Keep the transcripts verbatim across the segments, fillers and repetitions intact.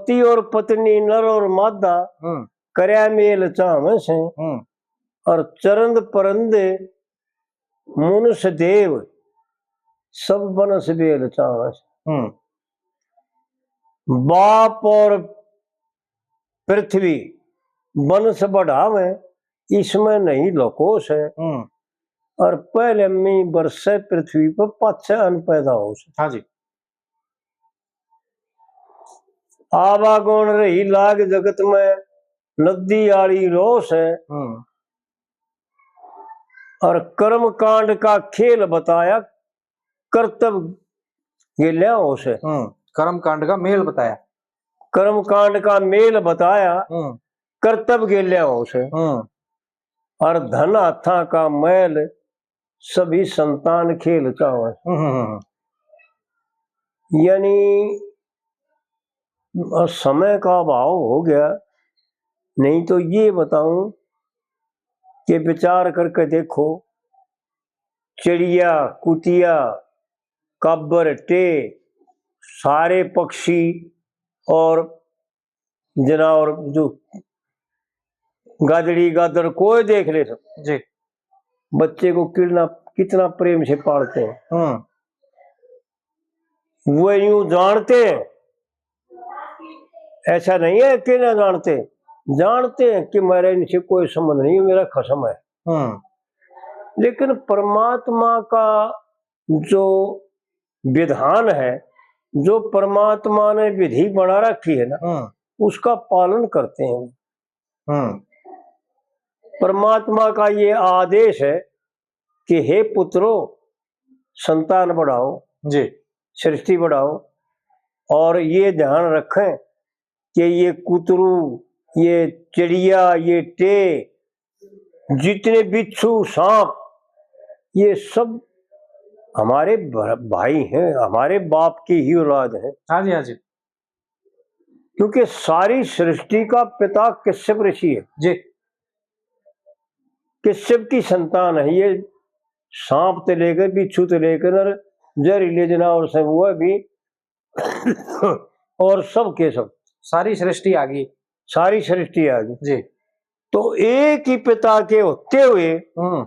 पति और पत्नी, नर और मादा, हम्म। करया मेल चाहवे से। हम्म। और चरंद परंद मुनुष देव, सब बनस बेल चाहवे से। हम्म। बाप और पृथ्वी वंश बढ़ावे, इसमें नहीं लकोस है। हम्म। और पहले मी बरसे पृथ्वी पर, पाछे अन्न पैदा हो से। हाँ जी। आवागुण रही लाग जगत में, नदी आली रोस है। हम्म। और कर्म कांड का खेल बताया, करतब गेल्या होश है। हम्म, कर्म कांड का मेल बताया। कर्म कांड का मेल बताया, हम्म। करतब गेल्या होश है। हम्म। और धन हाथा का मैल, सभी संतान खेल चावे। हम्म, हम्म, हम्म। यानी समय का अभाव हो गया, नहीं तो ये बताऊं कि विचार करके देखो, चिड़िया, कुतिया, काबर, टे, सारे पक्षी और जनावर, जो गादड़ी, गादड़, कोई देख ले सब। जी। बच्चे को कितना, कितना प्रेम से पालते हैं। हम्म। वो यूं जानते हैं, ऐसा नहीं है कि ना जानते, जानते हैं कि मेरा इनसे कोई संबंध नहीं है, मेरा खसम है। हम्म। लेकिन परमात्मा का जो विधान है, जो परमात्मा ने विधि बना रखी है ना, हम्म। उसका पालन करते हैं। हम्म। परमात्मा का ये आदेश है कि हे पुत्रो, संतान बढ़ाओ, जी। सृष्टि बढ़ाओ, और ये ध्यान रखें कि ये कुतरू, ये चिड़िया, ये टे, जितने बिच्छू, सांप, ये सब हमारे भ-, भाई हैं, हमारे बाप की ही औलाद है। हाँ जी, हाँ जी। क्योंकि सारी सृष्टि का पिता कश्यप ऋषि है। जी। कश्यप की संतान है ये। सांप ते लेकर, बिच्छू ते लेकर और जहरीले जनावर से हुआ भी, और सब के सब। सारी सृष्टि आ गई। सारी सृष्टि आ गई। जी। तो एक ही पिता के होते हुए हम्म।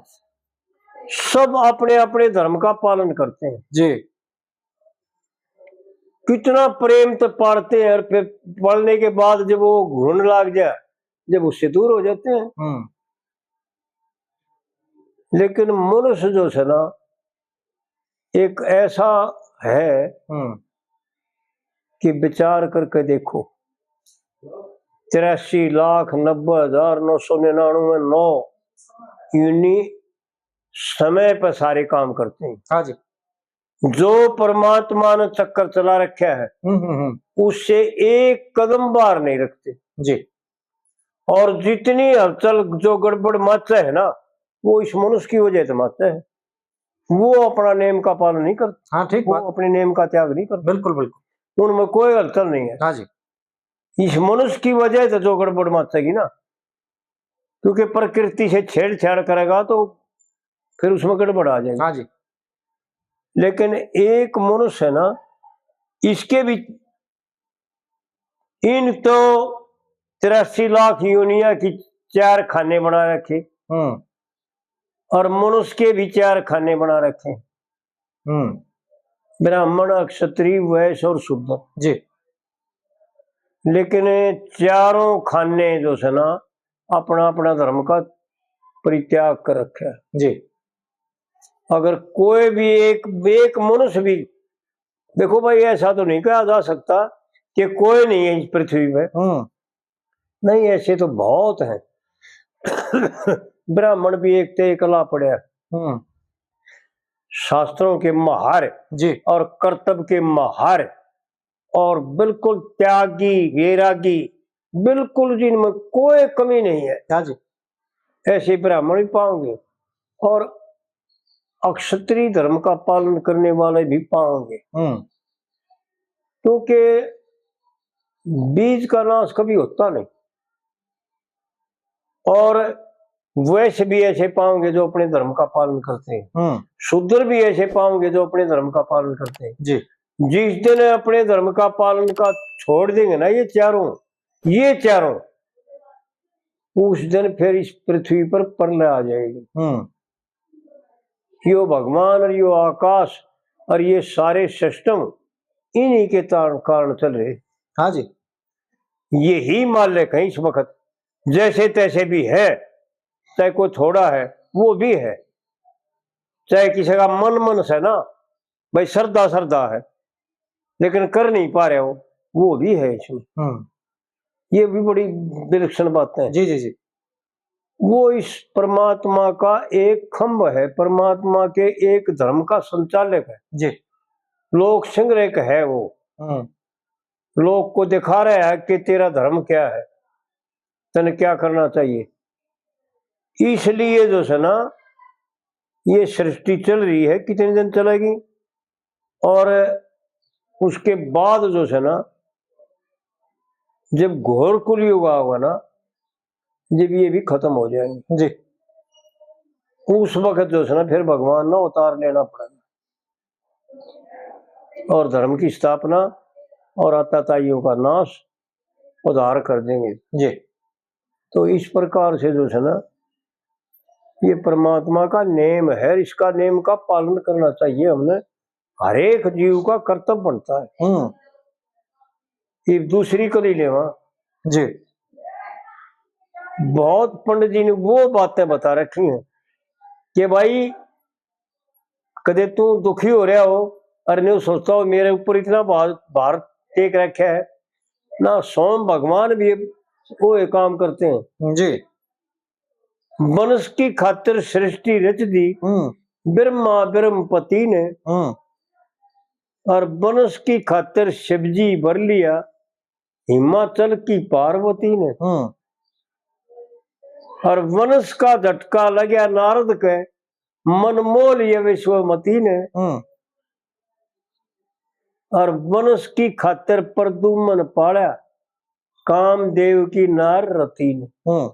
सब अपने अपने धर्म का पालन करते हैं। जी। कितना प्रेम तो पालते हैं, और फिर पालने के बाद जब वो घुन लाग जाए, जब उससे दूर हो जाते हैं। हम्म। लेकिन मनुष्य जो है ना, एक ऐसा है हम्म। कि विचार करके देखो, तिरासी लाख नब्बे हजार नौ सौ निन्यानवे नौ योनि समय पर सारे काम करते हैं। हाँ जी। जो परमात्मा ने चक्कर चला रखा है, हम्म, हम्म, हम्म। उससे एक कदम बाहर नहीं रखते। जी। और जितनी हलचल, जो गड़बड़ माचे है ना, वो इस मनुष्य की वजह से माचे है। वो अपना नियम का पालन नहीं करते। हाँ, ठीक वो बात। अपने नियम का त्याग नहीं करते। बिल्कुल, बिल्कुल। उनमें कोई हलचल नहीं है। हाँ जी। इस मनुष्य की वजह से जो गड़बड़ माचेगी ना, क्योंकि प्रकृति से छेड़छाड़ करेगा तो फिर उसमें गड़बड़ आ जाएगी। हाँ जी। लेकिन एक मनुष्य है ना, इसके भी, इन तो तिरासी लाख योनिया की चार खाने बना रखे, हम्म। और मनुष्य के भी चार खाने बना रखे। हम्म। ब्राह्मण, क्षत्रिय, वैश्य और शूद्र। जी। लेकिन चारों खाने जो है ना, अपना अपना धर्म का परित्याग कर रखे। जी। अगर कोई भी एक, एक मनुष्य भी, देखो भाई, ऐसा तो नहीं कहा जा सकता कि कोई नहीं है इस पृथ्वी में। हम्म। नहीं, ऐसे तो बहुत हैं। ब्राह्मण भी एक ते एकला पड़ा है। हम्म। शास्त्रों के माहिर जी। और कर्तव्य के माहिर और बिल्कुल त्यागी, वैरागी, बिल्कुल जिनमें कोई कमी नहीं है। हाँ जी। ऐसे ब्राह्मण भी पाओगे और अक्षत्रिय धर्म का पालन करने वाले भी पाओगे। हम्म। क्योंकि बीज का नाश कभी होता नहीं। और वैश्य भी ऐसे पाओगे जो अपने धर्म का पालन करते हैं। हम्म। शूद्र भी ऐसे पाओगे जो अपने धर्म का पालन करते हैं। जी। जिस दिन अपने धर्म का पालन का छोड़ देंगे ना ये चारों, ये चारों, उस दिन फिर इस पृथ्वी पर प्रलय आ जाएगी। हम्म। यो भगवान और यो आकाश और ये सारे सिस्टम इन्हीं के तार-, कारण चल रहे। हाँ जी। यही मालिक है इस वक्त, जैसे तैसे भी है, चाहे कोई थोड़ा है, वो भी है, चाहे किसी का मन मन से ना, भाई, श्रद्धा श्रद्धा है, लेकिन कर नहीं पा रहे हो, वो भी है इसमें। हम्म। ये भी बड़ी विलक्षण बातें हैं। जी, जी, जी। वो इस परमात्मा का एक खंभ है, परमात्मा के एक धर्म का संचालक है। जी। लोक संग्रह का है वो। हम्म। लोक को दिखा रहा है कि तेरा धर्म क्या है, तने क्या करना चाहिए। इसलिए जो है ना, ये सृष्टि चल रही है, कितने दिन चलेगी, और उसके बाद जो है ना, जब घोर कलयुग आएगा ना, जब ये भी खत्म हो जाएंगे जी, उस वक्त जो है ना, फिर भगवान ना अवतार लेना पड़ेगा और धर्म की स्थापना और आताताइयों का नाश, उद्धार कर देंगे जी। तो इस प्रकार से जो है ना, ये परमात्मा का नेम है, इसका नेम का पालन करना चाहिए हमने। हर एक जीव का कर्तव्य बनता है। हम्म। ये दूसरी कली लेवा जी। बहुत पंडित जी ने वो बातें बता रखी हैं कि भाई, कदे तू दुखी हो रहा हो और न्यू सोचता हो, मेरे ऊपर इतना भार, भार टेक रखा है ना, सोम भगवान भी वो ये काम करते हैं जी। वंश की खातिर सृष्टि रच दी हम्म। ब्रह्मा ब्रह्मपति ने, हम्म। और वंश की खातिर शिवजी वर लिया हिमाचल की पार्वती ने। हम्म। और वंश का झटका लग्या नारद के, मन मोह लिया विश्वमती ने। हम्म। और वंश की खातिर प्रद्युम्न पाला कामदेव की नार रति ने। हम्म।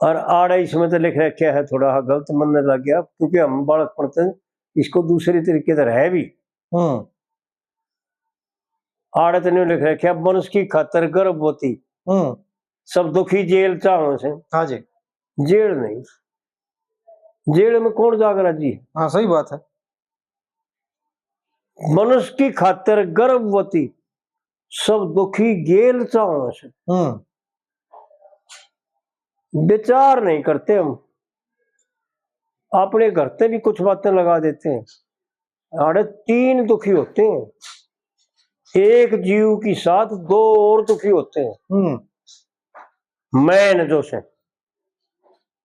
और आड़े इसमें तो लिख रखा है, थोड़ा सा गलत मन लग गया, क्योंकि हम बालकपण से इसको दूसरे तरीके से रहे भी। हम्म। आड़े तो नहीं लिख रखा, वंश की खातिर गर्भवती। हम्म। सब दुखी जेल चाहों से। हाँ जी। जेल नहीं, जेल में कौन जाग राजी है? हाँ, सही बात है। वंश की खातिर गर्भवती, सब दुखी गेल चाहों से। हम्म। विचार नहीं करते हम, अपने घर से भी कुछ बातें लगा देते हैं। अरे, तीन दुखी होते हैं, एक जीव की साथ दो और दुखी होते हैं। हम्म। मैन जो से,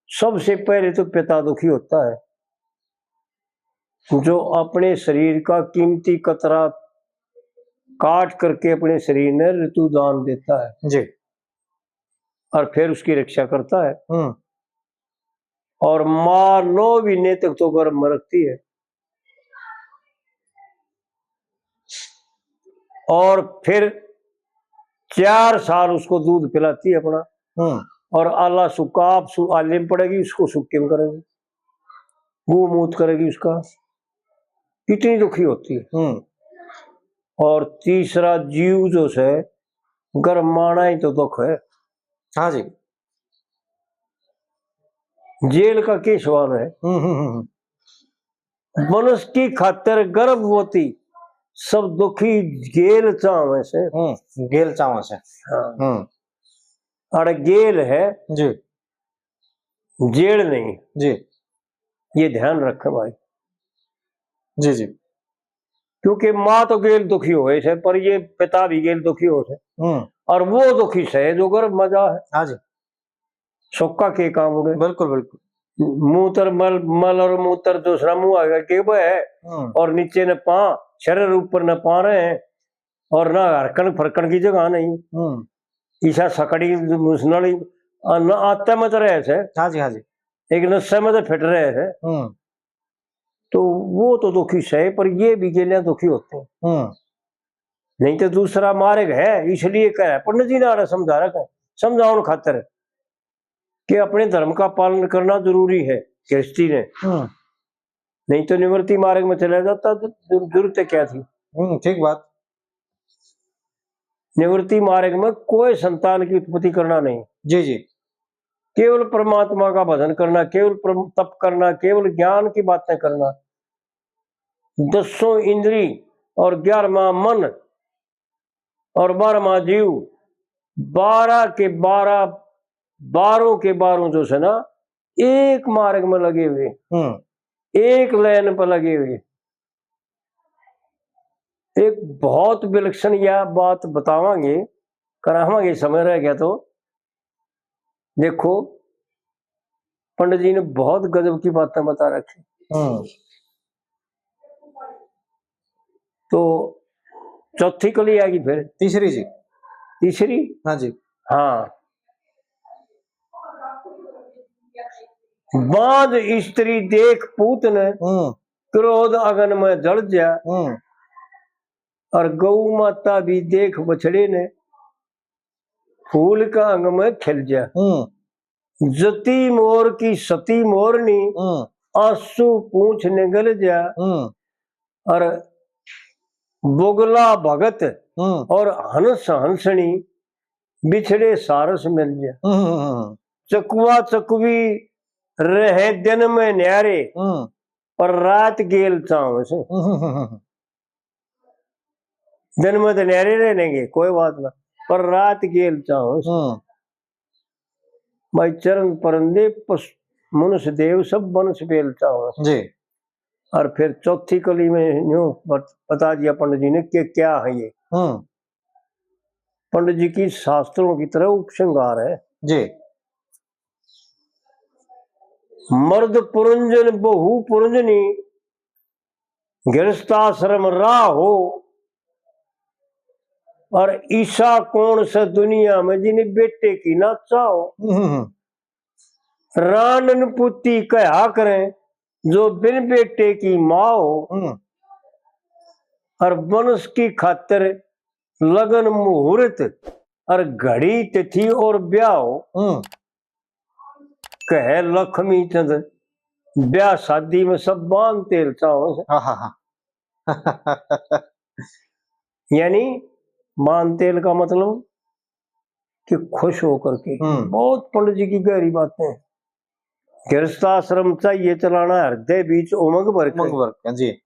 सबसे पहले तो पिता दुखी होता है, जो अपने शरीर का कीमती कतरा काट करके अपने शरीर ने ऋतु दान देता है जी। और फिर उसकी रक्षा करता है। हम्म। और माँ नौ महीने तक तो गर्भ में रखती है और फिर चार साल उसको दूध पिलाती है अपना। हम्म। और आला सुक्का आप सु-, आले में पड़ेगी, उसको सुक्के में करेगी, गोमूत करेगी उसका। इतनी दुखी होती है। हम्म। और तीसरा जीव जो से गर्भ माना ही तो दुख है। हाँ जी। जेल का के सवाल है? हम्म, हम्म, हम्म। वंश की खातिर गर्भवती, सब दुखी गेल चावे से। हम्म, गेल चावे से। हाँ। हम्म। अरे गेल है जी। जेल नहीं। जी। ये ध्यान रखे भाई। जी, जी। क्योंकि माँ तो गेल दुखी होए से, पर ये पिता भी गेल दुखी हो से। हम्म। और वो दुखी से जो गर्भ में जा है। हाँ जी। सुक्का के काम उड़े। बिल्कुल, बिल्कुल। मूत्र मल, मल और मूत्र दूसरा मुंह आगे के वो है, हम्म। और नीचे ने पा, शरीर ऊपर ने पा रहे हैं, और ना हरकन फरकन की जगह नहीं। हम्म। ईसा सकड़ी घुसनाली, आ, ना आते में तो रहे से। हाँ जी, हाँ जी। एक नशे में तो फिट रहे से। हम्म। तो वो तो दुखी सहे, पर ये भी गेलियां दुखी होते हैं। हम्म। नहीं तो दूसरा मार्ग है, इसलिए कह रहा है। पंडित जी ने आड़ा समझा रखा है, समझाउन खातर कि अपने धर्म का पालन करना जरूरी है गृहस्थी ने। हम्म। नहीं तो निवृत्ति मार्ग में चला जाता तो जरूरत क्या थी? हम्म, ठीक बात। निवृत्ति मार्ग में कोई संतान की उत्पत्ति करना नहीं। जी, जी। केवल परमात्मा का भजन करना, केवल परम-, तप करना, केवल ज्ञान की बातें करना। दसों इंद्री और ग्यारहवां मन और बारहवां जीव, बारह के बारह, बारहों के बारहों जो है ना, एक मार्ग में लगे हुए, हम्म। एक लाइन पर लगे हुए। एक बहुत विलक्षण यह बात बतावांगे, करावांगे, समय रह गया तो। देखो, पंडित जी ने बहुत गजब की बातें बता रखी। हम्म। तो चौथी कली आ गई फिर। तीसरी जी। तीसरी? हाँ जी। हाँ। बांझ स्त्री देख पूत ने, हम्म। क्रोध अगन में जल जा। हम्म। और गौ माता भी देख बछड़े ने, फूल का अंग में खिल जा। हम्म। जती मोर की सती मोरनी, हम्म। आंसू पूंछ निगल जा। हम्म। और बुगला भगत, हम्म। और हंस हंसनी, बिछड़े सारस मिल जा। हम्म, हम्म, हम्म। चकुआ चकुवी रहे दिन में न्यारे, हम्म। पर रात गेल चाहूं से। हम्म, हम्म, हम्म। दिन में तो न्यारे रहनेंगे, कोई बात ना, पर रात गेल चाहूं से। हम्म। भाई चरण परंदे पस-, मनुष्य देव सब वंश बेल चाहूं से। जी। और फिर चौथी कली में न्यू बत-, बता दिया पंडित जी ने कि क्या है ये। हम्म। पंडित जी की शास्त्रों की तरह उपसंहार है। जी। मर्द पुरंजन बहु पुरंजनी, गृहस्थाश्रम राह हो, और ईसा कौन से दुनिया में जिन बेटे की ना चाहो। हम्म, हम्म, हम्म। रांडन पुती कहा करें, जो बिन बेटे की माँ हो, हम्म। और वंश की खातिर लगन मुहूर्त और घड़ी तिथि और ब्याह हो। हम्म। कहे लक्ष्मी चंद, ब्याह शादी में सब बांध तेल चाहो से। हाँ, हाँ, हाँ। यानी बांध तेल का मतलब कि खुश होकर के। हम्म। बहुत पंडित जी की गहरी बातें। गृहस्थाश्रम चाहिए चलाना, हृदय बीच उमंग भर के। उमंग भर के, जी।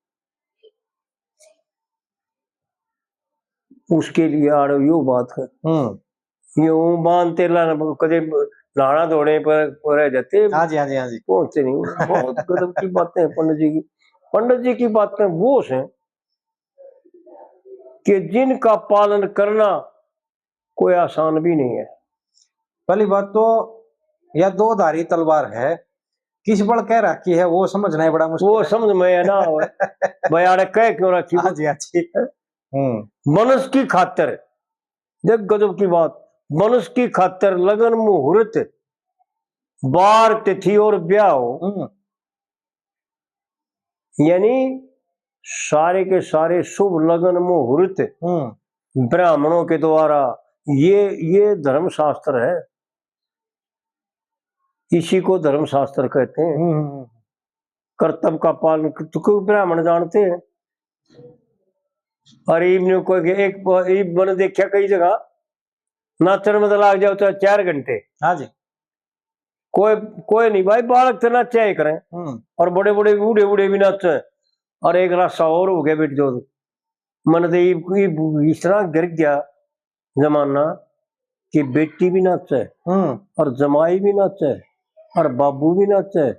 उसके लिए आड़ो यो बात है। हम्म। यो बांध तेला न कदे नहाना धोने पर रह जाते। हाँ जी, हाँ जी, हाँ जी। पहुंचते नहीं। बहुत गजब की बातें हैं पंडित जी की। पंडित जी की बातें वो हैं कि जिनका पालन करना कोई आसान भी नहीं है। पहली बात तो यह दो धारी तलवार है, किस बल कह रखी है वो समझना ही बड़ा मुश्किल वो है। समझ में ना आवे। भाई आड़े कह क्यों रखी? हाँ जी, हाँ जी। हम्म। मनुष्य की खातिर, देख गजब की बात, मनुष्य की खातिर लगन मुहूर्त, बार तिथि और ब्याह हो। हम्म। यानी सारे के सारे शुभ लगन मुहूर्त हम्म। ब्राह्मणों के द्वारा, ये, ये धर्मशास्त्र है, इसी को धर्मशास्त्र कहते हैं। हम्म, हम्म, हम्म। कर्तव्य का पालन क-, तो क्यों ब्राह्मण जानते हैं? और इब न्यू कोई के एक ब-, इब मैंने देखा कई जगह, नाचण में तो लाग जाओ चाहे चार घंटे। हाँ जी। कोई, कोई नहीं भाई, बालक तो नाचे ही करें। हम्म। और बड़े बड़े बूढ़े बूढ़े भी नाचे। और एक रास्ता और हो गया बैठ जाओ। मन तो इब, इब इस तरह गिर गया जमाना कि बेटी भी नाचे, हम्म। और जमाई भी नाचे, और बाबू भी नाचे,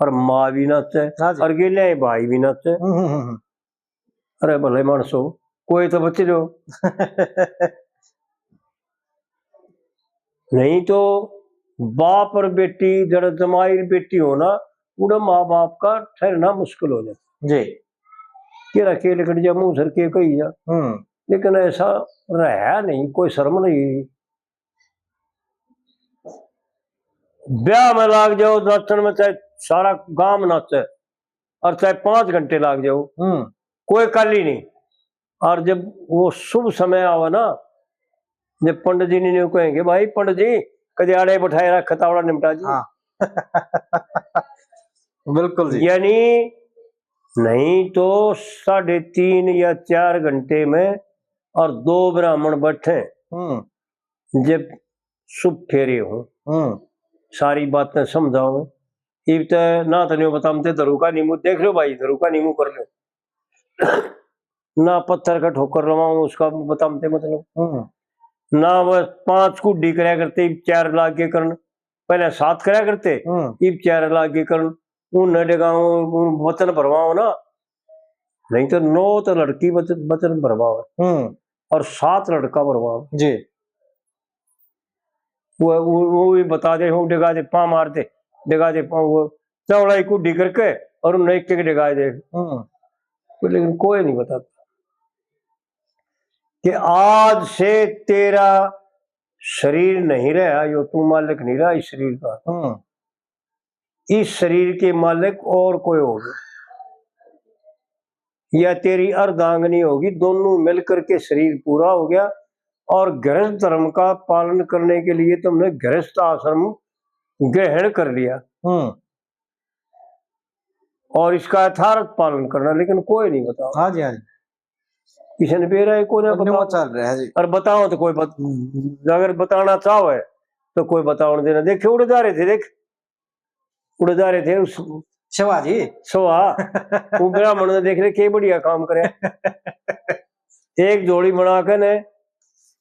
और माँ भी नाचे, हाँ जी। और गेल्या भाई भी नाचे। हम्म, हम्म, हम्म। अरे भले मानसो, कोई तो बच लो। नहीं तो बाप और बेटी, जड़ जमाई बेटी हो ना, उड़े माँ बाप का ठहरना मुश्किल हो जाता। जी। के रखे लिकट जा, मुंह सर के कही जा। हम्म। लेकिन ऐसा रहा नहीं, कोई शर्म नहीं। ब्याह में लाग जाओ नाचण में, चाहे सारा गांव नाचे और चाहे पांच घंटे लाग जाओ, हम्म। कोई काली नहीं। और जब वो शुभ समय आवे ना, जब पंडित जी ने न्यू कहेंगे, "भाई पंडित जी, कदे आड़े बैठाए रख, तावड़ा निमटा जी।" हाँ। बिल्कुल जी। यानी नहीं तो साढ़े तीन या चार घंटे में और दो ब्राह्मण बैठे, हम्म। जब शुभ फेरे हों, हम्म। सारी बातें समझाओ। इब तो ना तो न्यू बतामते धरू का नीमू, देख लो भाई, धरू का नीमू कर लो। ना पत्थर का ठोकर लवाऊं, उसका बतामते मतलब। हम्म। ना बस पांच कुड्डी करया करते, इब चार लाग के करन। पहले सात करया करते, हम्म। इब चार लाग के करन। उन डेगा, उन वचन भरवाओ ना, नहीं तो नौ तो लड़की वचन, वचन भरवाओ हम्म। और सात लड़का भरवाओ। जी। वो, वो, वो भी बता दे, वो डेगा दे, पां मार दे, डेगा दे, पां, वो चौड़ा ही कुड्डी करके और उन्हें एक एक डेगा दे। हम्म। तो लेकिन कोई नहीं बताता कि आज से तेरा शरीर नहीं रहा, यो तू मालिक नहीं रहा इस शरीर का। हम्म। इस शरीर के मालिक और कोई होगा, या तेरी अर्धांगिनी होगी, दोनों मिलकर के शरीर पूरा हो गया। और गृहस्थ धर्म का पालन करने के लिए तुमने गृहस्थ आश्रम ग्रहण कर लिया। हम्म। और इसका यथार्थ पालन करना, लेकिन कोई नहीं बताओ। हाँ जी, हाँ जी। किसी ने बेरा ही कोई ना और बताओ। चल रहा है जी। और बताओ तो कोई बत-, अगर बताना चाहो है तो कोई बताओ देना। देखे उड़े जा रहे थे, देख, उड़े जा रहे थे उस शिवाजी। शिवा, वो ब्राह्मण ने देख ले के बढ़िया काम करे। एक झोली बना के ने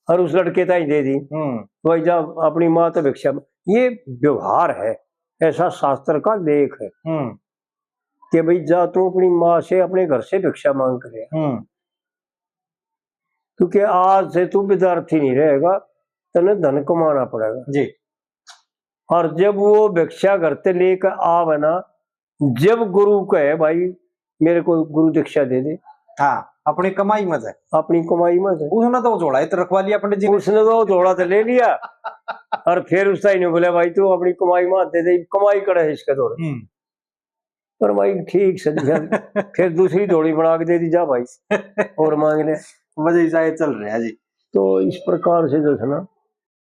और उस लड़के ताई दे दी। हम्म। भाई जा अपनी माँ तो भिक्षा में। ये व्यवहार है, ऐसा शास्त्र का लेख है हम्म। कि भाई जा तू अपनी माँ से, अपने घर से भिक्षा मांग करे। हम्म। क्योंकि आज से तू विद्यार्थी नहीं रहेगा, तने धन कमाना पड़ेगा। जी। और जब वो भिक्षा घर ते लेकर आवे ना, जब गुरु कहे, "भाई, मेरे को गुरु दीक्षा दे दे।" हाँ, अपनी कमाई में से। अपनी कमाई में से। उसने तो झोला ही तो रखवा लिया पंडित जी ने। उसने तो झोला तो ले लिया। और फिर उस ताई ने बोला, "भाई, तू अपनी कमाई में दे दे, कमाई कड़े है इसके तोड़े।" हम्म। पर भाई, ठीक से दिया। फिर दूसरी झोली बना के दे दी, "जा भाई, और मांग ले।" वजह से चल रहा है जी। तो इस प्रकार से जो है ना,